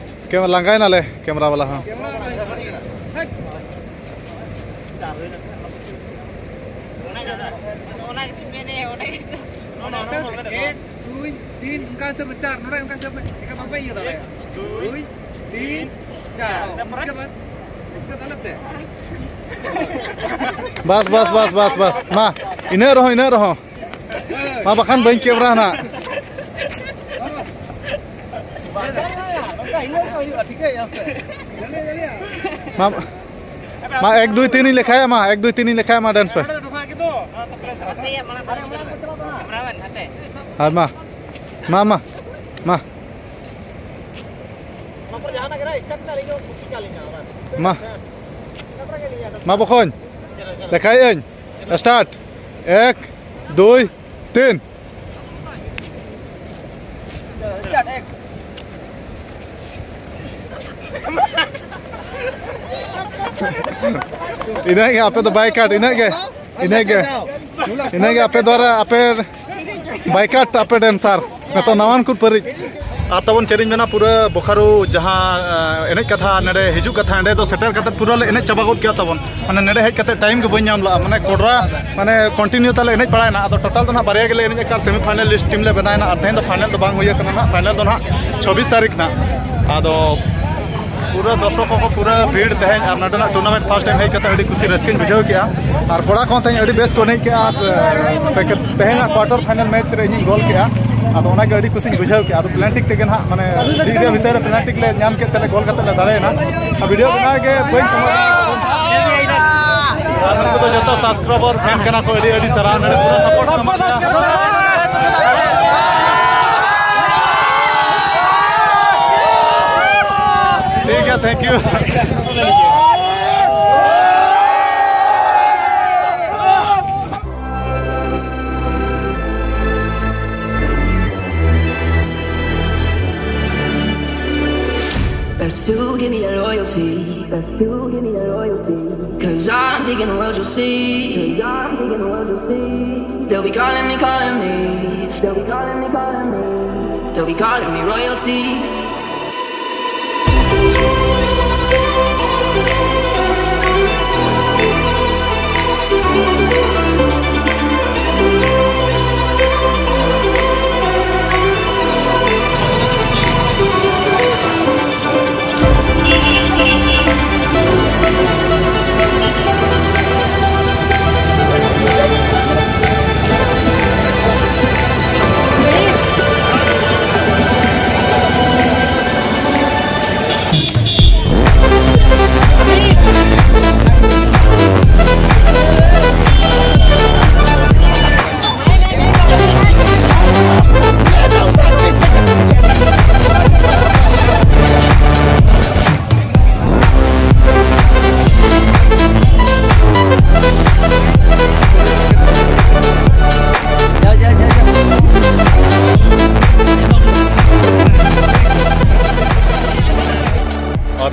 ᱠᱮᱢ-, ᱞᱟᱸᱜᱟᱭᱮᱱᱟᱞᱮ, ᱠᱮᱢᱨᱟ ᱵᱟᱞᱟ ᱦᱚᱸ᱾ ᱚᱱᱟ ᱜᱮᱛᱚᱧ ᱢᱮᱱᱮᱫ, ᱚᱸᱰᱮ ᱜᱮᱛᱚ᱾ ᱮᱠ, ᱫᱩᱭ, ᱛᱤᱱ, ᱚᱱᱠᱟ ᱦᱤᱥᱟᱹᱵ ᱢᱮ, ᱪᱟᱨ, ᱱᱚᱰᱮ ᱚᱱᱠᱟ ᱦᱤᱥᱟᱹᱵ ᱢᱮ, ᱮᱱᱠᱷᱟᱱ ᱵᱟᱯᱮ ᱤᱭᱟᱹ ᱫᱟᱲᱮᱭᱟᱜᱼᱟ᱾ ᱫᱩᱭ, ᱛᱤᱱ, ᱪᱟᱨ, ᱩᱥᱠᱮ ᱵᱟᱫ, ᱩᱥᱠᱮ ᱵᱟᱫ ᱟᱞᱟᱜᱽ ᱥᱮ᱾ ᱵᱟᱥ, ᱵᱟᱥ, ᱵᱟᱥ, ᱵᱟᱥ, ᱵᱟᱥ, ᱢᱟ, ᱤᱱᱟᱹᱜ ᱨᱮᱦᱚᱸ, ᱤᱱᱟᱹᱜ ᱨᱮᱦᱚᱸ᱾ ᱢᱟ, ᱵᱟᱠᱷᱟᱱ ᱵᱟᱹᱧ ᱠᱮᱢᱨᱟ ᱱᱟᱜ᱾ ᱢᱟ, ᱢᱟ, ᱮᱠ, ᱫᱩᱭ, ᱛᱤᱱ ᱤᱧ ᱞᱮᱠᱷᱟᱭᱟ, ᱢᱟ, ᱮᱠ, ᱫᱩᱭ, ᱛᱤᱱ ᱤᱧ ᱞᱮᱠᱷᱟᱭᱟ, ᱢᱟ, ᱰᱮᱱᱥ ᱯᱮ᱾ ᱦᱳᱭ, ᱢᱟ, ᱢᱟ, ᱢᱟ᱾ ᱢᱟ, ᱢᱟ ᱵᱚᱠᱚᱧ, ᱞᱮᱠᱷᱟᱭᱮᱫ ᱟᱹᱧ᱾ ᱥᱴᱟᱨᱴ᱾ ᱮᱠ, ᱫᱩᱭ, ᱛᱤᱱ᱾ ᱤᱱᱟᱹᱜ ᱜᱮ ᱟᱯᱮ ᱫᱚ ᱵᱟᱭ ᱠᱟᱴ, ᱤᱱᱟᱹᱜ ᱜᱮ, ᱤᱱᱟᱹᱜ ᱜᱮ, ᱤᱱᱟᱹᱜ ᱜᱮ ᱟᱯᱮ ᱫᱚ ᱟᱨ ᱟᱯᱮ ᱵᱟᱭ ᱠᱟᱴ, ᱟᱯᱮ ᱰᱮᱱᱥᱟᱨ᱾ ᱱᱤᱛᱚᱜ ᱱᱟᱣᱟᱱ ᱠᱚ ᱯᱟᱹᱨᱤᱡ᱾ ᱟᱨ ᱛᱟᱵᱚᱱ ᱪᱮᱫ ᱤᱧ ᱢᱮᱱᱟ, ᱯᱩᱨᱟᱹ ᱵᱳᱠᱟᱨᱳ ᱡᱟᱦᱟᱸ, ᱮ, ᱮᱱᱮᱡ ᱠᱟᱛᱷᱟ, ᱱᱚᱰᱮ ᱦᱤᱡᱩᱜ ᱠᱟᱛᱷᱟ, ᱱᱚᱰᱮ ᱫᱚ ᱥᱮᱴᱮᱨ ᱠᱟᱛᱮ ᱯᱩᱨᱟᱹ ᱞᱮ ᱮᱱᱮᱡ ᱪᱟᱵᱟ ᱜᱚᱫ ᱠᱮᱜᱼᱟ ᱛᱟᱵᱚᱱ᱾ ᱢᱟᱱᱮ, ᱱᱚᱰᱮ ᱦᱮᱡ ᱠᱟᱛᱮ ᱴᱟᱭᱤᱢ ᱜᱮ ᱵᱟᱹᱧ ᱧᱟᱢ ᱞᱮᱜᱼᱟ᱾ ᱢᱟᱱᱮ, ᱠᱚᱰᱨᱟ, ᱢᱟᱱᱮ, ᱠᱚᱱᱴᱤᱱᱤᱭᱩ ᱛᱟᱞᱮ ᱮᱱᱮᱡ ᱯᱟᱲᱟᱭᱮᱱᱟ᱾ ᱟᱫᱚ ᱴᱳᱴᱟᱞ ᱫᱚ ᱱᱟᱦᱟᱜ ᱵᱟᱨᱭᱟ ᱜᱮᱞᱮ ᱮᱱᱮᱡ ᱟᱠᱟᱫ, ᱥᱮᱢᱤ ᱯᱷᱟᱭᱱᱟᱞᱤᱥᱴ ᱴᱤᱢ ᱞᱮ ᱵᱮᱱᱟᱣᱮᱱᱟ᱾ ᱟᱨ ᱛᱮᱦᱮᱧ ᱫᱚ ᱯᱷᱟᱭᱱᱟᱞ ᱫᱚ ᱵᱟᱝ ᱦᱩᱭ ᱟᱠᱟᱱᱟ ᱱᱟᱦᱟᱜ, ᱯᱷᱟᱭᱱᱟᱞ ᱫᱚ ᱱᱟᱦᱟᱜ ᱪᱷᱚᱵᱵᱤᱥ ᱛᱟᱹᱨᱤᱠᱷ ᱱᱟᱦᱟᱜ᱾ ᱟᱫᱚ ᱯᱩᱨᱟᱹ ᱫᱚᱨᱥᱚᱠ ᱠᱚᱠᱚ ᱯᱩᱨᱟᱹ ᱵᱷᱤᱲ ᱛᱮᱦᱮᱧ, ᱟᱨ ᱱᱚᱰᱮᱱᱟᱜ ᱴᱩᱨᱱᱟᱢᱮᱱᱴ ᱯᱷᱟᱥᱴ ᱴᱟᱭᱤᱢ ᱦᱮᱡ ᱠᱟᱛᱮ ᱟᱹᱰᱤ ᱠᱩᱥᱤ ᱨᱟᱹᱥᱠᱟᱹᱧ ᱵᱩᱡᱷᱟᱹᱣ ᱠᱮᱜᱼᱟ᱾ ᱟᱨ ᱠᱚᱲᱟ ᱠᱚᱦᱚᱸ ᱛᱮᱦᱮᱧ ᱟᱹᱰᱤ ᱵᱮᱥ ᱠᱚ ᱮᱱᱮᱡ ᱠᱮᱜᱼᱟ᱾ ᱟᱨ, ᱮ, ᱥᱮᱠᱮᱱᱰ, ᱛᱮᱦᱮᱧᱟᱜ ᱠᱣᱟᱴᱟᱨ ᱯᱷᱟᱭᱱᱟᱞ ᱢᱮᱪ ᱨᱮ ᱤᱧᱤᱧ ᱜᱳᱞ ᱠᱮᱜᱼᱟ᱾ ᱟᱫᱚ ᱚᱱᱟᱜᱮ ᱟᱹᱰᱤ ᱠᱩᱥᱤᱧ ᱵᱩᱡᱷᱟᱹᱣ ᱠᱮᱜᱼᱟ᱾ ᱟᱫᱚ ᱯᱮᱱᱟᱞᱴᱤ ᱛᱮᱜᱮ ᱱᱟᱦᱟᱜ, ᱢᱟᱱᱮ, ᱰᱷᱤᱨ ᱜᱮ ᱵᱷᱤᱛᱟᱹᱨ ᱨᱮ ᱯᱮᱱᱟᱞᱴᱤ ᱞᱮ ᱧᱟᱢ ᱠᱮᱫ ᱛᱮᱞᱮ ᱜᱳᱞ ᱠᱟᱛᱮ ᱞᱮ ᱫᱟᱲᱮᱭᱮᱱᱟ᱾ ᱟᱨ ᱵᱷᱤᱰᱤᱭᱳ ᱵᱮᱱᱟᱣ ᱜᱮ ᱵᱟᱹᱧ ᱥᱚᱢᱚᱭ᱾ ᱟᱨ ᱱᱩᱠᱩ ᱫᱚ ᱡᱚᱛᱚ ᱥᱟᱵᱥᱠᱨᱟᱭᱵᱟᱨ ᱯᱷᱮᱱ ᱠᱟᱱᱟ ᱠᱚ, ᱟᱹᱰᱤ ᱟᱹᱰᱤ ᱥᱟᱨᱦᱟᱣ᱾ ᱱᱚᱰᱮ ᱯᱩᱨᱟᱹ ᱥᱟᱯᱳᱨᱴ ᱠᱚ ᱮᱢᱟ ᱞᱮᱭᱟ᱾ ᱴᱷᱤᱠ ᱜᱮᱭᱟ, thank you. Best to give me your loyalty. Best to give me your loyalty. Cause I'm taking the world, you'll see. Cause I'm taking the world, you'll see. They'll be calling me, calling me. They'll be calling me, calling me. They'll be calling me royalty.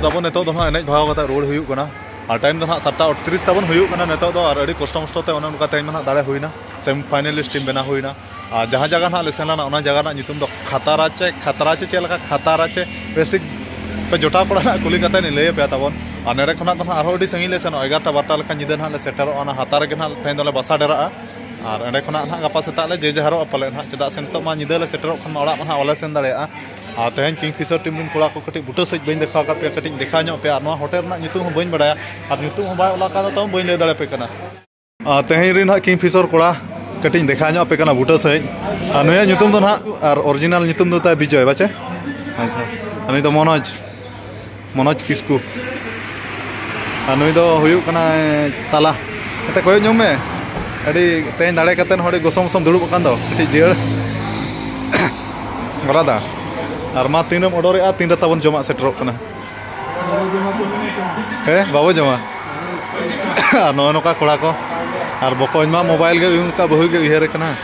ᱛᱟᱵᱚᱱ ᱱᱤᱛᱚᱜ ᱫᱚ ᱦᱟᱸᱜ ᱮᱱᱮᱡ ᱵᱷᱟᱜᱟᱣ ᱠᱟᱛᱮ ᱨᱩᱣᱟᱹᱲ ᱦᱩᱭᱩᱜ ᱠᱟᱱᱟ᱾ ᱟᱨ time ᱫᱚ ᱦᱟᱸᱜ ᱥᱟᱛᱴᱟ ᱟᱴᱛᱨᱤᱥ ᱛᱟᱵᱚᱱ ᱦᱩᱭᱩᱜ ᱠᱟᱱᱟ ᱱᱤᱛᱚᱜ ᱫᱚ᱾ ᱟᱨ ᱟᱹᱰᱤ ᱠᱚᱥᱴᱚ ᱢᱚᱥᱴᱚ ᱛᱮ ᱚᱱᱮ ᱚᱱᱠᱟ ᱛᱮᱦᱮᱧ ᱢᱟ ᱦᱟᱸᱜ ᱫᱟᱲᱮ ᱦᱩᱭᱱᱟ, semi finalist team ᱵᱮᱱᱟᱣ ᱦᱩᱭᱱᱟ᱾ ᱟᱨ ᱡᱟᱦᱟᱸ ᱡᱟᱭᱜᱟ ᱦᱟᱸᱜ ᱞᱮ ᱥᱮᱱ ᱞᱮᱱᱟ, ᱚᱱᱟ ᱡᱟᱭᱜᱟ ᱨᱮᱱᱟᱜ ᱧᱩᱛᱩᱢ ᱫᱚ ᱠᱷᱟᱛᱟᱨᱟ ᱪᱮ, ᱠᱷᱟᱛᱟᱨᱟ ᱪᱮ, ᱪᱮᱫ ᱞᱮᱠᱟ ᱠᱷᱟᱛᱟᱨᱟ ᱪᱮ, ᱵᱮᱥ ᱴᱷᱤᱠ ᱯᱮ ᱡᱚᱴᱟᱣ ᱠᱚᱲᱟ ᱦᱟᱸᱜ ᱠᱩᱞᱤ ᱠᱟᱛᱮ ᱞᱤᱧ ᱞᱟᱹᱭ ᱟᱯᱮᱭᱟ ᱛᱟᱵᱚᱱ᱾ ᱟᱨ ᱱᱚᱸᱰᱮ ᱠᱷᱚᱱᱟᱜ ᱫᱚ ᱦᱟᱸᱜ ᱟᱨᱦᱚᱸ ᱟᱹᱰᱤ ᱥᱟᱺᱜᱤᱧ ᱞᱮ ᱥᱮᱱᱚᱜᱼᱟ, ᱮᱜᱟᱨᱚᱴᱟ ᱵᱟᱨᱚᱴᱟ ᱞᱮᱠᱟ ᱧᱤᱫᱟᱹ ᱦᱟᱸᱜ ᱞᱮ ᱥᱮᱴᱮᱨᱚᱜᱼᱟ᱾ ᱚᱱᱟ ᱦᱟᱛᱟ ᱨᱮᱜᱮ ᱦᱟᱸᱜ ᱛᱮᱦᱮᱧ ᱫᱚᱞᱮ ᱵᱟᱥᱟ ᱰᱮᱨᱟᱜᱼᱟ᱾ ᱟᱨ ᱮᱸᱰᱮ ᱠᱷᱚᱱᱟᱜ ᱦᱟᱸᱜ ᱜᱟᱯᱟ ᱥᱮᱛᱟᱜ ᱞᱮ ᱡᱮ ᱡᱟᱦᱟᱨᱚᱜᱼᱟ ᱯᱟᱞᱮ ᱦᱟᱸᱜ, ᱪᱮᱫᱟᱜ ᱥᱮ ᱱᱤᱛᱚᱜ ᱢᱟ ᱧᱤᱫᱟᱹ ᱞᱮ ᱥᱮᱴᱮᱨᱚᱜ ᱠᱷᱟᱱ ᱢᱟ ᱚᱲᱟᱜ ᱢᱟ ᱦᱟᱸᱜ ᱵᱟᱞᱮ ᱥᱮᱱ ᱫᱟᱲᱮᱭᱟᱜᱼᱟ᱾ ᱟᱨ ᱛᱮᱦᱮᱧ ᱠᱤᱝᱯᱷᱤᱥᱟᱨ ᱴᱤᱢ ᱨᱮᱱ ᱠᱚᱲᱟ ᱠᱚ ᱠᱟᱹᱴᱤᱡ ᱵᱩᱴᱟᱹ ᱥᱟᱺᱦᱤᱡ ᱵᱟᱹᱧ ᱫᱮᱠᱷᱟᱣ ᱟᱠᱟᱫ ᱯᱮᱭᱟ, ᱠᱟᱹᱴᱤᱡ ᱤᱧ ᱫᱮᱠᱷᱟᱣ ᱧᱚᱜ ᱯᱮᱭᱟ᱾ ᱟᱨ ᱱᱚᱣᱟ ᱦᱳᱴᱮᱞ ᱨᱮᱱᱟᱜ ᱧᱩᱛᱩᱢ ᱦᱚᱸ ᱵᱟᱹᱧ ᱵᱟᱲᱟᱭᱟ, ᱟᱨ ᱧᱩᱛᱩᱢ ᱦᱚᱸ ᱵᱟᱭ ᱚᱞ ᱟᱠᱟᱫᱟ, ᱛᱟᱵᱚᱱ ᱵᱟᱹᱧ ᱞᱟᱹᱭ ᱫᱟᱲᱮᱭᱟᱯᱮ ᱠᱟᱱᱟ᱾ ᱟᱨ ᱛᱮᱦᱮᱧ ᱨᱮᱱ ᱦᱟᱸᱜ ᱠᱤᱝᱯᱷᱤᱥᱟᱨ ᱠᱚᱲᱟ ᱠᱟᱹᱴᱤᱡ ᱤᱧ ᱫᱮᱠᱷᱟᱣ ᱧᱚᱜ ᱟᱯᱮ ᱠᱟᱱᱟ ᱵᱩᱴᱟᱹ ᱥᱟᱺᱦᱤᱡ᱾ ᱟᱨ ᱱᱩᱭᱟᱜ ᱧᱩᱛᱩᱢ ᱫᱚ ᱱᱟᱦᱟᱜ, ᱟᱨ original ᱧᱩᱛᱩᱢ ᱫᱚ ᱛᱟᱭ ᱵᱤᱡᱚᱭ, ᱵᱟᱪᱮ? ᱟᱪᱪᱷᱟ, ᱟᱨ ᱱᱩᱭ ᱫᱚ ᱢᱚᱱᱳᱡᱽ, ᱢᱚᱱᱳᱡᱽ ᱠᱤᱥᱠᱩ᱾ ᱟᱨ ᱱᱩᱭ ᱫᱚ ᱦᱩᱭᱩᱜ ᱠᱟᱱᱟᱭ ᱛᱟᱞᱟ᱾ ᱮᱱᱛᱮ ᱠᱚᱭᱚᱜ ᱧᱚᱜ ᱢᱮ, ᱟᱹᱰᱤ ᱛᱮᱦᱮᱧ ᱫᱟᱲᱮ ᱠᱟᱛᱮᱫ ᱦᱚᱸ ᱟᱹᱰᱤ ᱜᱚᱥᱚᱢ ᱜᱚᱥᱚᱢ ᱫᱩᱲᱩᱵ ᱟᱠᱟᱱ ᱫᱚ, ᱠᱟᱹᱴᱤᱡ ᱡᱤᱭᱟᱹᱲ ᱵᱟᱨᱟᱫᱟ᱾ ᱟᱨ ᱢᱟ ᱛᱤᱱᱨᱮᱢ ᱚᱰᱚᱨᱮᱜᱼᱟ, ᱛᱤᱱᱨᱮ ᱛᱟᱵᱚᱱ ᱡᱚᱢᱟᱜ ᱥᱮᱴᱮᱨᱚᱜ ᱠᱟᱱᱟ? ᱦᱮᱸ, ᱵᱟᱵᱚ ᱡᱚᱢᱟ᱾ ᱟᱨ ᱱᱚᱜᱼᱚ ᱱᱚᱝᱠᱟ ᱠᱚᱲᱟ ᱠᱚ, ᱟᱨ ᱵᱚᱠᱚᱧ ᱢᱟ mobile ᱜᱮ ᱩᱭᱩᱝ ᱠᱟᱜ, ᱵᱟᱹᱦᱩ ᱜᱮ ᱩᱭᱦᱟᱹᱨᱮ ᱠᱟᱱᱟ᱾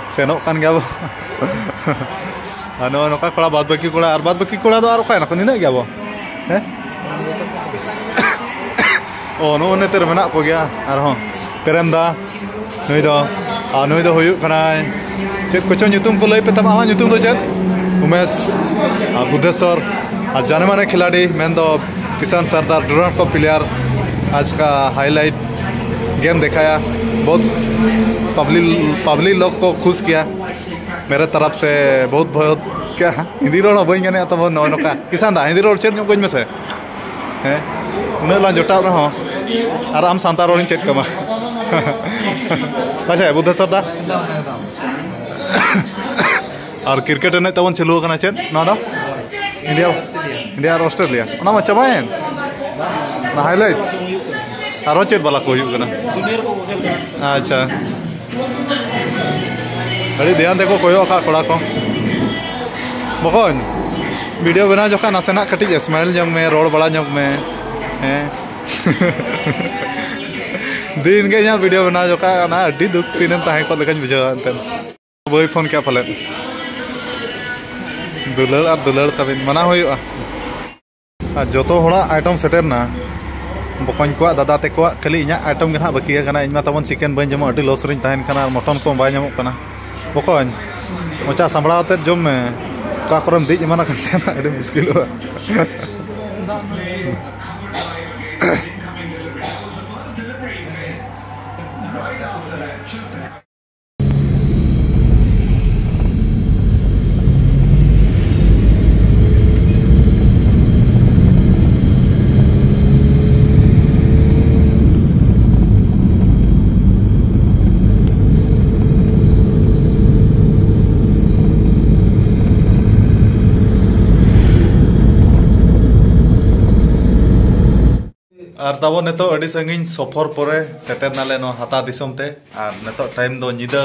ᱥᱮᱱᱚᱜ ᱠᱟᱱ ᱜᱮᱭᱟ ᱵᱚ᱾ ᱟᱨ ᱱᱚᱜᱼᱚ ᱱᱚᱝᱠᱟ ᱠᱚᱲᱟ, ᱵᱟᱫ ᱵᱟᱹᱠᱤ ᱠᱚᱲᱟ, ᱟᱨ ᱵᱟᱫ ᱵᱟᱹᱠᱤ ᱠᱚᱲᱟ ᱫᱚ ᱟᱨ ᱚᱠᱟᱭ ᱱᱟᱠᱚ, ᱱᱤᱱᱟᱹᱜ ᱜᱮᱭᱟ ᱵᱚ? ᱦᱮᱸ? ᱚ, ᱱᱚᱜᱼᱚ ᱱᱚᱛᱮ ᱨᱮ ᱢᱮᱱᱟᱜ ᱠᱚᱜᱮᱭᱟ ᱟᱨᱦᱚᱸ᱾ ᱯᱮᱨᱮᱢ ᱫᱟ, ᱱᱩᱭ ᱫᱚ, ᱟᱨ ᱱᱩᱭ ᱫᱚ ᱦᱩᱭᱩᱜ ᱠᱟᱱᱟᱭ, ᱪᱮᱫ ᱠᱚᱪᱚ ᱧᱩᱛᱩᱢ ᱠᱚ ᱞᱟᱹᱭ ᱯᱮ ᱛᱟᱢᱟ, ᱟᱢᱟᱜ ᱧᱩᱛᱩᱢ ᱫᱚ ᱪᱮᱫ? ᱩᱢᱮᱥ, ᱟᱨ ᱵᱩᱫᱷᱮᱥᱚᱨ, ᱟᱨ ᱡᱟᱱᱮ ᱢᱟᱱᱮ ᱠᱷᱤᱞᱟᱲᱤ, ᱢᱮᱱᱫᱚ ᱠᱤᱥᱟᱱ ᱥᱟᱨᱫᱟᱨ, ᱰᱩᱨᱟᱱᱰ ᱠᱚ player, ᱟᱡ ᱠᱟ highlight game ᱫᱮᱠᱷᱟᱭᱟ, ᱵᱚᱦᱩᱛ ᱯᱟᱵᱽᱞᱤᱠ, ᱯᱟᱵᱽᱞᱤᱠ ᱞᱳᱜ ᱠᱚ ᱠᱷᱩᱥ ᱠᱤᱭᱟ ᱢᱮᱨᱮ ᱛᱟᱨᱟᱯ ᱥᱮ, ᱵᱚᱦᱩᱛ ᱵᱚᱦᱩᱛ ᱠᱟ ᱦᱤᱱᱫᱤ ᱨᱚᱲ ᱦᱚᱸ ᱵᱟᱹᱧ ᱜᱟᱱᱮᱫᱼᱟ ᱛᱟᱵᱚᱱ ᱱᱚᱜᱼᱚᱭ ᱱᱚᱝᱠᱟ᱾ ᱠᱤᱥᱟᱱ ᱫᱟ, ᱦᱤᱱᱫᱤ ᱨᱚᱲ ᱪᱮᱫ ᱧᱚᱜ ᱠᱟᱹᱧ ᱢᱮᱥᱮ᱾ ᱦᱮᱸ, ᱩᱱᱟᱹᱜ ᱞᱟᱝ ᱡᱚᱴᱟᱣ ᱨᱮᱦᱚᱸ ᱟᱨ ᱟᱢ ᱥᱟᱱᱛᱟᱲ ᱨᱚᱲᱤᱧ ᱪᱮᱫ ᱠᱟᱢᱟ᱾ ᱟᱪᱪᱷᱟ, ᱵᱩᱫᱷᱮᱥᱚᱨ ᱫᱟ᱾ ᱟᱨ cricket ᱮᱱᱮᱡ ᱛᱟᱵᱚᱱ ᱪᱟᱹᱞᱩ ᱟᱠᱟᱱᱟ ᱪᱮᱫ ᱱᱚᱣᱟ ᱫᱚ? ᱤᱱᱰᱤᱭᱟ, ᱤᱱᱰᱤᱭᱟ ᱟᱨ ᱚᱥᱴᱨᱮᱞᱤᱭᱟ, ᱚᱱᱟ ᱢᱟ ᱪᱟᱵᱟᱭᱮᱱ᱾ ᱚᱱᱟ highlight᱾ ᱟᱨᱦᱚᱸ ᱪᱮᱫ ᱵᱟᱞᱟ ᱠᱚ ᱦᱩᱭᱩᱜ ᱠᱟᱱᱟ? ᱟᱪᱪᱷᱟ, ᱟᱹᱰᱤ ᱫᱷᱮᱭᱟᱱ ᱛᱮᱠᱚ ᱠᱚᱭᱚᱜ ᱟᱠᱟᱫ ᱠᱚᱲᱟ ᱠᱚ᱾ ᱵᱚᱠᱚᱧ, video ᱵᱮᱱᱟᱣ ᱡᱚᱠᱷᱟᱱ ᱱᱟᱥᱮᱱᱟᱜ ᱠᱟᱹᱴᱤᱡ smile ᱧᱚᱜ ᱢᱮ, ᱨᱚᱲ ᱵᱟᱲᱟ ᱧᱚᱜ ᱢᱮ᱾ ᱦᱮᱸ᱾ ᱫᱤᱱ ᱜᱮ ᱤᱧᱟᱹᱜ video ᱵᱮᱱᱟᱣ ᱡᱚᱠᱷᱟᱱ ᱚᱱᱟ ᱟᱹᱰᱤ ᱫᱩᱠ scene ᱮᱢ ᱛᱟᱦᱮᱸ ᱠᱚᱜ ᱞᱮᱠᱟᱧ ᱵᱩᱡᱷᱟᱹᱣᱟ ᱮᱱᱛᱮᱫ᱾ ᱵᱟᱹᱭ phone ᱠᱮᱜᱼᱟ ᱯᱟᱞᱮᱫ᱾ ᱫᱩᱞᱟᱹᱲ ᱟᱨ ᱫᱩᱞᱟᱹᱲ ᱛᱟᱵᱤᱱ ᱢᱟᱱᱟᱣ ᱦᱩᱭᱩᱜᱼᱟ᱾ ᱡᱚᱛᱚ ᱦᱚᱲᱟᱜ ᱟᱭᱴᱮᱢ ᱥᱮᱴᱮᱨ ᱮᱱᱟ᱾ ᱵᱚᱠᱚᱧ ᱠᱚᱣᱟᱜ, ᱫᱟᱫᱟ ᱛᱟᱠᱚᱣᱟᱜ, ᱠᱷᱟᱹᱞᱤ ᱤᱧᱟᱹᱜ ᱟᱭᱴᱮᱢ ᱜᱮ ᱱᱟᱦᱟᱜ ᱵᱟᱹᱠᱤ ᱟᱠᱟᱱᱟ᱾ ᱤᱧ ᱢᱟ ᱛᱟᱵᱚᱱ ᱪᱤᱠᱮᱱ ᱵᱟᱹᱧ ᱡᱚᱢᱟ, ᱟᱹᱰᱤ ᱞᱚᱥ ᱨᱤᱧ ᱛᱟᱦᱮᱱ ᱠᱟᱱᱟ, ᱟᱨ ᱢᱚᱴᱚᱱ ᱠᱚ ᱵᱟᱭ ᱧᱟᱢᱚᱜ ᱠᱟᱱᱟ᱾ ᱵᱚᱠᱚᱧ, ᱢᱚᱪᱟ ᱥᱟᱢᱵᱲᱟᱣ ᱟᱛᱮᱫ ᱡᱚᱢ ᱢᱮ, ᱚᱠᱟ ᱠᱚᱨᱮᱢ ᱫᱮᱡ ᱮᱢᱟᱱ ᱟᱠᱟᱱ ᱛᱟᱦᱮᱱᱟ, ᱟᱹᱰᱤ ᱢᱩᱥᱠᱤᱞᱚᱜᱼᱟ᱾ ᱟᱨ ᱛᱟᱵᱚ ᱱᱤᱛᱚᱜ ᱟᱹᱰᱤ ᱥᱟᱺᱜᱤᱧ ᱥᱚᱯᱷᱚᱨ ᱯᱚᱨᱮ ᱥᱮᱴᱮᱨ ᱱᱟᱞᱮ ᱱᱚᱣᱟ ᱦᱟᱛᱟ ᱫᱤᱥᱚᱢ ᱛᱮ᱾ ᱟᱨ ᱱᱤᱛᱚᱜ ᱴᱟᱭᱤᱢ ᱫᱚ ᱧᱤᱫᱟᱹ,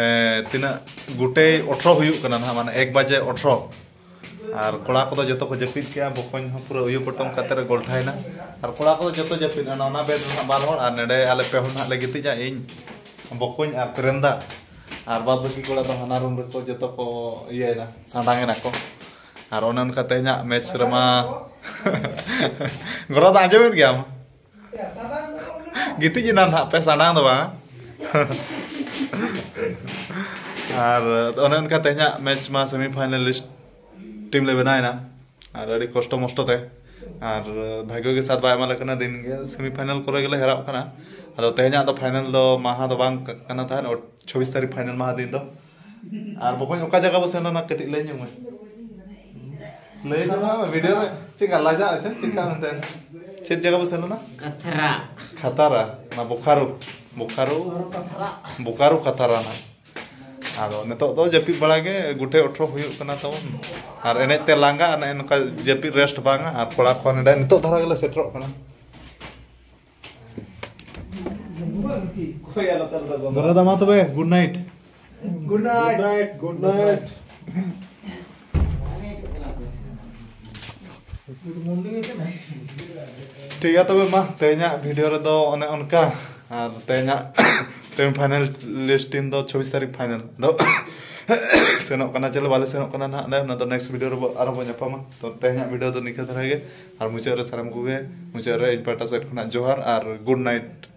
ᱮ, ᱛᱤᱱᱟᱹᱜ ᱜᱚᱴᱮ ᱟᱴᱷᱨᱚ ᱦᱩᱭᱩᱜ ᱠᱟᱱᱟ ᱱᱟᱦᱟᱜ, ᱢᱟᱱᱮ ᱮᱠ ᱵᱟᱡᱮ ᱟᱴᱷᱨᱚ᱾ ᱟᱨ ᱠᱚᱲᱟ ᱠᱚᱫᱚ ᱡᱚᱛᱚ ᱠᱚ ᱡᱟᱹᱯᱤᱫ ᱠᱮᱜᱼᱟ, ᱵᱚᱠᱚᱧ ᱦᱚᱸ ᱯᱩᱨᱟᱹ ᱩᱭᱩ ᱯᱚᱴᱚᱢ ᱠᱟᱛᱮ ᱨᱮ ᱜᱚᱞᱴᱷᱟᱭᱮᱱᱟ᱾ ᱟᱨ ᱠᱚᱲᱟ ᱠᱚᱫᱚ ᱡᱚᱛᱚ ᱡᱟᱹᱯᱤᱫ ᱮᱱᱟ, ᱚᱱᱟ ᱵᱮᱰ ᱨᱮ ᱱᱟᱦᱟᱜ ᱵᱟᱨ ᱦᱚᱲ, ᱟᱨ ᱱᱮᱰᱮ ᱟᱞᱮ ᱯᱮ ᱦᱚᱲ ᱱᱟᱦᱟᱜ ᱞᱮ ᱜᱤᱛᱤᱡᱼᱟ, ᱤᱧ, ᱵᱚᱠᱚᱧ ᱟᱨ ᱯᱨᱮᱢᱫᱟ᱾ ᱟᱨ ᱵᱟᱫ ᱵᱟᱹᱠᱤ ᱠᱚᱲᱟ ᱫᱚ ᱦᱟᱱᱟ ᱨᱩᱢ ᱨᱮᱠᱚ ᱡᱚᱛᱚ ᱠᱚ ᱤᱭᱟᱹᱭᱮᱱᱟ, ᱥᱟᱰᱟᱝ ᱮᱱᱟ ᱠᱚ᱾ ᱟᱨ ᱚᱱᱮ ᱚᱱᱠᱟ ᱛᱮᱦᱮᱧᱟᱜ ᱢᱮᱪ ᱨᱮᱢᱟ ᱜᱚᱨᱚ ᱫᱚ ᱟᱸᱡᱚᱢᱮᱫ ᱜᱮᱭᱟᱢ? ᱜᱤᱛᱤᱡ ᱮᱱᱟ ᱱᱟᱦᱟᱜ ᱯᱮ, ᱥᱟᱰᱟᱝ ᱫᱚ ᱵᱟᱝ᱾ ᱟᱨ ᱚᱱᱮ ᱚᱱᱠᱟ ᱛᱮᱦᱮᱧᱟᱜ ᱢᱮᱪ ᱢᱟ ᱥᱮᱢᱤ ᱯᱷᱟᱭᱱᱟᱞᱤᱥᱴ ᱴᱤᱢ ᱞᱮ ᱵᱮᱱᱟᱣ ᱮᱱᱟ, ᱟᱨ ᱟᱹᱰᱤ ᱠᱚᱥᱴᱚ ᱢᱚᱥᱴᱚ ᱛᱮ᱾ ᱟᱨ ᱵᱷᱟᱜᱽᱭᱚ ᱜᱮ ᱥᱟᱛ ᱵᱟᱭ ᱮᱢᱟ ᱞᱮ ᱠᱟᱱᱟ, ᱫᱤᱱ ᱜᱮ ᱥᱮᱢᱤ ᱯᱷᱟᱭᱱᱟᱞ ᱠᱚᱨᱮ ᱜᱮᱞᱮ ᱦᱮᱨᱟᱜ ᱠᱟᱱᱟ᱾ ᱟᱫᱚ ᱛᱮᱦᱮᱧᱟᱜ ᱫᱚ ᱯᱷᱟᱭᱱᱟᱞ ᱫᱚ ᱢᱟᱦᱟ ᱫᱚ ᱵᱟᱝ ᱠᱟᱱᱟ ᱛᱟᱦᱮᱸᱫ, ᱪᱷᱚᱵᱵᱤᱥ ᱛᱟᱹᱨᱤᱠᱷ ᱯᱷᱟᱭᱱᱟᱞ ᱢᱟᱦᱟ ᱫᱤᱱ ᱫᱚ᱾ ᱟᱨ ᱵᱚᱠᱚᱧ, ᱚᱠᱟ ᱡᱟᱭᱜᱟ ᱵᱚ ᱥᱮᱱ ᱞᱮᱱᱟ ᱠᱟᱹᱴᱤᱡ ᱞᱟᱹᱭ ᱧᱚᱜ ᱢᱮ᱾ ᱞᱟᱹᱭ ᱧᱚᱜ ᱢᱮ ᱵᱷᱤᱰᱤᱭᱳ ᱨᱮ᱾ ᱪᱮᱫ ᱞᱮᱠᱟ ᱞᱟᱡᱟᱜ ᱟᱪᱪᱷᱟ, ᱪᱮᱫ ᱞᱮᱠᱟ ᱢᱮᱱᱛᱮ? ᱪᱮᱫ ᱡᱟᱭᱜᱟ ᱵᱚ ᱥᱮᱱ ᱞᱮᱱᱟ? ᱠᱷᱟᱛᱟᱨᱟ᱾ ᱠᱷᱟᱛᱟᱨᱟ, ᱚᱱᱟ ᱵᱳᱠᱟᱨᱳ᱾ ᱵᱳᱠᱟᱨᱳ᱾ ᱵᱳᱠᱟᱨᱳ ᱠᱷᱟᱛᱟᱨᱟ ᱱᱟ᱾ ᱟᱫᱚ ᱱᱤᱛᱚᱜ ᱫᱚ ᱡᱟᱹᱯᱤᱫ ᱵᱟᱲᱟ ᱜᱮ, ᱜᱩᱴᱷᱮ ᱟᱴᱷᱨᱚ ᱦᱩᱭᱩᱜ ᱠᱟᱱᱟ ᱛᱟᱵᱚᱱ᱾ ᱟᱨ ᱮᱱᱮᱡ ᱛᱮ ᱞᱟᱸᱜᱟ, ᱚᱱᱮ ᱱᱚᱝᱠᱟ ᱡᱟᱹᱯᱤᱫ ᱨᱮᱥᱴ ᱵᱟᱝᱟ᱾ ᱟᱨ ᱠᱚᱲᱟ ᱠᱚ ᱱᱚᱰᱮ ᱱᱤᱛᱚᱜ ᱫᱷᱟᱨᱟ ᱜᱮᱞᱮ ᱥᱮᱴᱮᱨᱚᱜ ᱠᱟᱱᱟ᱾ ᱫᱟᱫᱟ, ᱢᱟ ᱛᱚᱵᱮ, good night. Good night, good night. ᱴᱷᱤᱠ ᱜᱮᱭᱟ, ᱛᱚᱵᱮ ᱢᱟ, ᱛᱮᱦᱮᱧᱟᱜ ᱵᱷᱤᱰᱤᱭᱳ ᱨᱮᱫᱚ ᱚᱱᱮ ᱚᱱᱠᱟ᱾ ᱟᱨ ᱛᱮᱦᱮᱧᱟᱜ ᱥᱮᱢᱤ ᱯᱷᱟᱭᱱᱟᱞ ᱞᱤᱥᱴ ᱴᱤᱢ ᱫᱚ ᱪᱷᱚᱵᱵᱤᱥ ᱛᱟᱹᱨᱤᱠᱷ ᱯᱷᱟᱭᱱᱟᱞ᱾ ᱟᱫᱚ ᱥᱮᱱᱚᱜ ᱠᱟᱱᱟ, ᱪᱚᱞᱚ ᱵᱟᱞᱮ ᱥᱮᱱᱚᱜ ᱠᱟᱱᱟ ᱱᱟᱦᱟᱜ ᱞᱮ, ᱚᱱᱟ ᱫᱚ next video ᱨᱮᱵᱚ ᱟᱨᱦᱚᱸ ᱵᱚ ᱧᱟᱯᱟᱢᱟ᱾ ᱛᱚ ᱛᱮᱦᱮᱧᱟᱜ video ᱫᱚ ᱱᱤᱝᱠᱟᱹ ᱫᱷᱟᱨᱟ ᱜᱮ, ᱟᱨ ᱢᱩᱪᱟᱹᱫ ᱨᱮ ᱥᱟᱱᱟᱢ ᱠᱚᱜᱮ ᱢᱩᱪᱟᱹᱫ ᱨᱮ ᱤᱧ ᱯᱟᱦᱴᱟ ᱥᱮᱫ ᱠᱷᱚᱱᱟᱜ ᱡᱚᱦᱟᱨ ᱟᱨ good night᱾